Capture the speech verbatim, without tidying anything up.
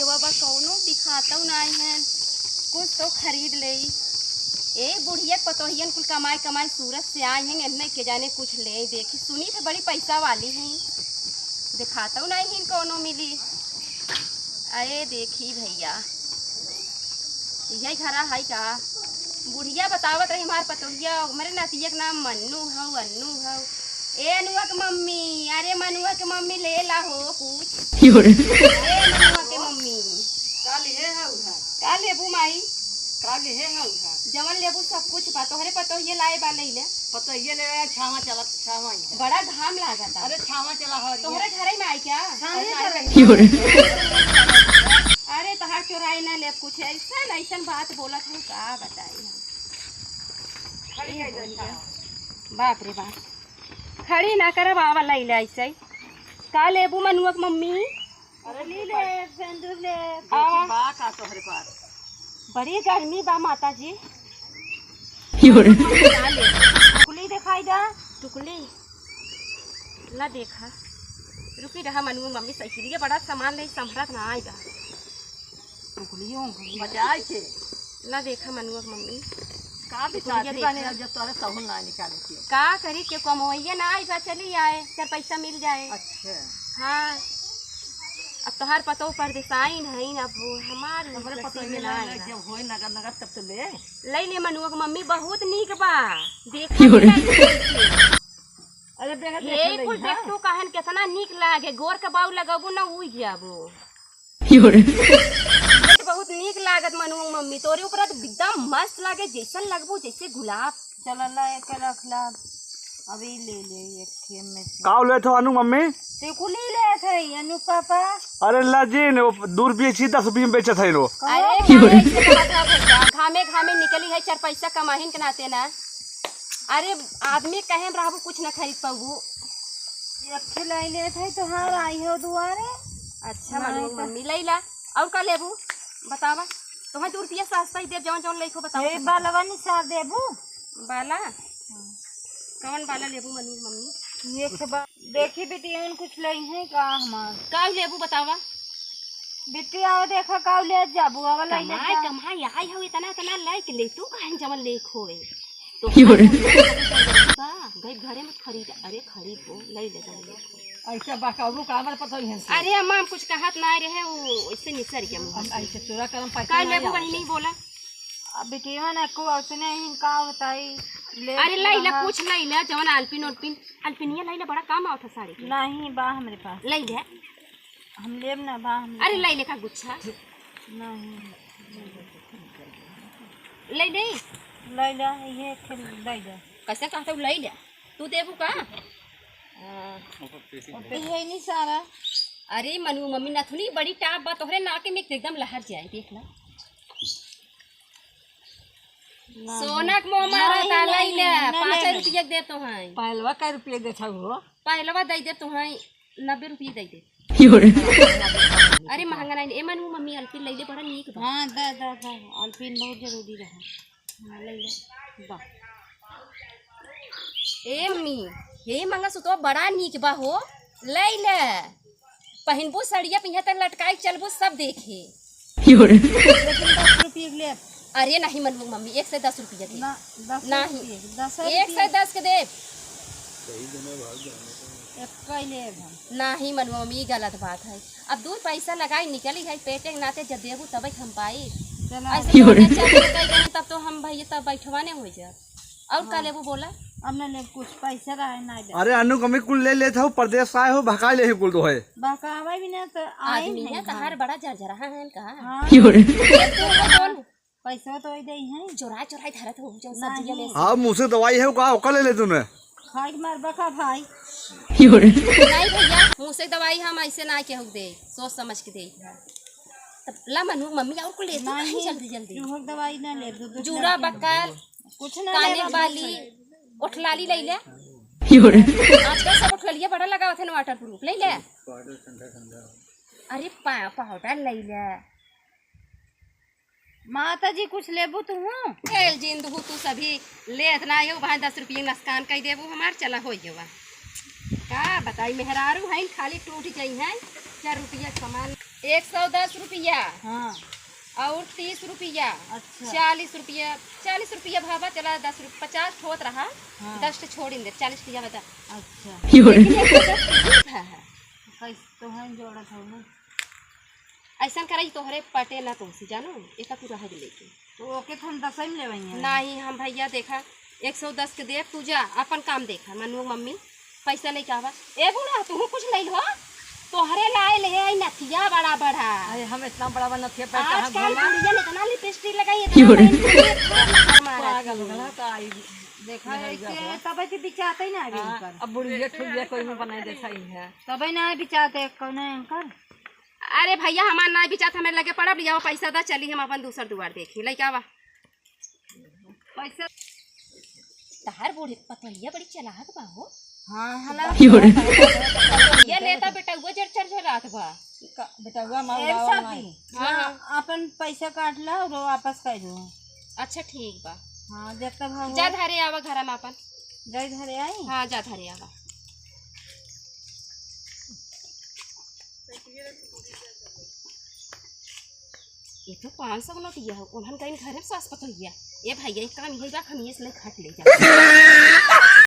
बाबा कौनो दिखातौ नाहीं है, कुछ तो खरीद लेई। ए बुढ़िया पतोहियन कुल कमाई कमाई सूरत से आई हैं, एन्ने के जाने कुछ लेई। देखी सुनी थे बड़ी पैसा वाली हैं, दिखातौ नाहीं हैं कौनो मिली। अरे देखी भइया, इहे घरा है का? बुढ़िया बतावत रही हमार पतोहिया, हमरे नतिया के नाम मन्नू हौ, अन्नू हौ। ए अनुआ के मम्मी, अरे मनुआ के मम्मी ले ला हो कुछ। ए मनुआ के मम्मी। का लिहे हौ उधार? का लेबू माई? का लिहे हौ उधार? जवन लेबू सब कुछ बा, तोहरे पतोहिए लाए बा, ले ले। पतोहिए ले आया, छावा चलत, छावा ही है। बड़ा घाम लागत है। अरे छावा चला हो रही है। तोहरे घरे में आई क्या? छावे अरे चल रही। अरे तहार चोराई ना लेब कुछ, ऐसन ऐसन बात बोलत है, का बताई हम। खड़ी कर दे, बाप रे बाप, खड़ी ना करब, आवा लई ले ऐसे। का लेबू मनुआ के मम्मी? अरे ले ले, सेंदूर ले। आवा। देखी बा का तोहरे पास? बड़ी गर्मी बा माता जी। का ले? टुकली दिखाई दा। टुकली? ला देखा। रुकी रहा मनुआ मम्मी, साइकिलिया बड़ा सामान ले संभरत ना आएगा। टुकलियों बजाए के। ला देखा मनुआ के मम्मी। का भी टुकलिया शादी देखा। बने अब जब तोहरे सहूल ना निकाले के। का करी के कमवैया ना आई बा, चली आए, चार पैसा मिल जाए। अच्छा। हाँ। अब तोहार पतोह परदेसाइन हईन, अब वो हमार हमरे नसीब पतोह में ना ना आई बा। जब होए नगद नगद तब तो ले। लई ले मनुआ के मम्मी, बहुत नीक बा। देखा क्यों रे? अरे बेगा हे देख कुल ले, देख हाँ। तू कहन केतना नीक लागे, गोर के बाऊ लगबू ना उइ जाबू। क्यों रे? बहुत नीक लागत मनुआ मम्मी, तोरे ऊपर तो एकदम मस्त लागे, जैसन लगबू जैसे गुलाब। चल ला एक रख ला, अभी ले ले एक खेम में से। का लेत हो अनु मम्मी? ते कुली लेत है अनु पापा। अरे ला जी ने, वो दू रुपये छी दस रुपये में बेचत है लो। अरे क्यों रे? घामे ऐसे कहत है भैया, घामे घामे निकली है चार पैसा कमाहिन के नाते ना। अरे आदमी कहे रहबू कुछ ना खरीद पाबू। एक ठे लाई लेत है तोहार आई हो दुआरे। अच्छा नहीं मनुआ तो मम्मी लई ला। और का लेबू? बतावा। तोहे दू रुपया सस्ता ही देब, जौन जौन लइको बतावा। ए बालवा निसार देबू? बाला? कौन बाला लेबू मनुआ मम्मी? ये तो बा-, देखी बिटिया कुछ लई है का हमार? का लेबू बतावा? बिटिया आओ देखा का ले जाबू, अब लई ले कमाई, जा। कमाई आई हो इतना, इतना लइके ले तू काहे जवन लेक होए। तो क्यों रे? बा, गई घरे में खरीद, अरे खरीद वो, लई ले जवन लेक होए। ऐसे बकाऊ का हमर पता ही है। अरे अम्मा, हम कुछ कहत ना रहे, वो ऐसे निसर गया मुंह हम से। ऐसे चोरा करम पैसा का ना लेबू आवत। बहिनी, बोला। अब बिटिया ना को उतने ही का बताई, ले अरे लई ले, रहा। कुछ लई ले, जवन आलपिन ओलपिन, आलपिनिया लई ले, बड़ा काम आवत है साड़ी के। नहीं बा हमरे पास। लई ले। हम लेब ना बा, हम अरे लई ले का गुच्छा। नहीं। लई ले। लई ले, ये खेल लई ले। कैसे कहते हो लई ले? तू देबू का? हाँ। ये नहीं सारा। अरे मनु मम्मी नथुनी बड़ी टाप बा, तोहरे नाके में एकदम लहर जाए, देख ला। ना, सोना के मोह ना, मारा ना, ताला ना, ही ले, ना, ना, पाँच ना। रुपया दे तो हैं। पहलवा कै रुपया देत हऊ हो? पहलवा दे दे तो हैं, नब्बे रुपया दे दे। क्यों रे? अरे महंगा नहीं, ए मनु मम्मी अलपिन लइले बड़ा नीक बा। हाँ, दा, दा, दा, अलपिन बहुत जरूरी रहा। हाँ, लइले। बा। ए मम्मी, हे मंगलसूत्र बड़ा नीक बा हो, लइले। पहिनबू सड़िया पिन्हे त लटकाई चलबू सब देखे। क्यों रे? लेकिन दस रुपये के लेब। अरे नहीं मनबू मम्मी, एक सौ दस रुपया दे। ना, दस नहीं। रुपये, दस एक सौ दस के देब। एक कई लेब हम। नहीं मनबू मम्मी, ई गलत बात है। अब दू पैसा लगाई निकली है, पेटे के नाते जब देबू तबे हम पाई। चला। ऐसे क्यों रे? तो चार रुपया कही रही, तब तो हम भैया तब बैठवाने हो जाए। और का हाँ। लेबू बोला? अब ना लेब कुछ, पैसा रहे ना दे। अरे अनु कमी कुल ले लेत हो, परदेस आए हो, भका ले ही कुल तो है। बहकावे भी ना तो आए आदमी हैं है, कहाँ? तहार बड़ा झरझरा है का? हाँ। क्यों रे? एक तो है कौन? पैसा तो ही दे हैं। चोराई चोराई धरत हो, जो नहीं। सब्जिया ले। हाँ, मुँह से दवाई है, का ओका ले ले तूने? खाई के मार बका भाई। क्यों रे? नहीं भैया, मुँह से दवाई हम ऐसे ना केहू दे, सोच समझ के दे। तब ला मनु, मम्मी और को ले तू नहीं, कहीं जल्दी जल्दी। चूहों की दवाई ना ले, दो, दो जूड़ा लड़के। बक्कल, कुछ ना काने लेबा, वाली, कुछ। ओठलाली ले ले। क्यों रे? आजकल सब ओठलालिया बड़ा लगावत है ना waterproof, ले ले। पाउडर ठंडा ठंडा। अरे पा-, पाउडर ले ले। माता जी कुछ लेबू तू? खेल जिंद हूँ तू सभी लेत ना हो, वहाँ दस रुपये नस्कान कई देबू हमार, चला हो गवा। का बताई, मेहरारू हैं खाली टूट जाई हैं, चार रुपया कमाल। एक सौ दस रुपया। हाँ। और तीस रुपया। अच्छा। चालीस रुपया, चालीस रुपया भावा, चला दस रुपया, पचास ठो होत रहा। हाँ। दस ठो छोड़िन दे, चालीस रुपया बता। अच्छा। यो रे। लेकिन एक सौ दस रुपया है। कैसे तो है जोड़ा था ना। ऐसन करई तोहरे पटे ना तोहसे, जानो, एका तू रह लेके। तो ओके तो हम दसई में लेवई हैं। नहीं, हम भैया देखा, एक सौ दस के देब, तू जा, अपन काम देखा। मनुआ मम्मी पैसा लेके आवा। ए बूढ़ा, तू कुछ ले लो, तोहरे लाए ले आई नथिया बड़ा बड़ा। अरे, हम इतना बड़ा बड़ा नथिया पहन के कहाँ आजकल घूमा? बुढ़िया ने इतना लिपस्टिक लगाई, इतना यो रे। लिपस्टिक मारा पागल तू। हो गया का आई? देखा, नहीं, ऐसे देखा। तबे तो बिचाते ही ना अभी हाँ, उनकर। अब बुढ़िया ठुढ़िया कोई में बनाई देखा ही है। तबे ना बिचाते कौन है उनकर? अरे भैया, हमार ना बिचात, हमें लगे पड़ब, लियावा पैसा दा, चली हम अपन दूसर दुआर देखी। लइका आवा। पैसा। तहार बूढ़े पतोहिया बड़ी चालाक बा हो। हाँ, हला। यो रे। ये लेता बेटउआ जर चर चर रात बा। का, बेटउआ मार ए लावा सब नहीं। दी। हाँ, हाँ। हाँ, अपन पैसा काट ला और वापस कर दो। अच्छा, ठीक बा। हाँ, जब तक हम जा धरे आवा घर में अपन। जाई धरे आई? हाँ, जा धरे आवा। ये तो पाँच सौ नोटिया हो, उन्हन कहीं घरे में सास पतोहिया। ए भैया, एक काम ये बा, हम ये से लेके हट ले जा।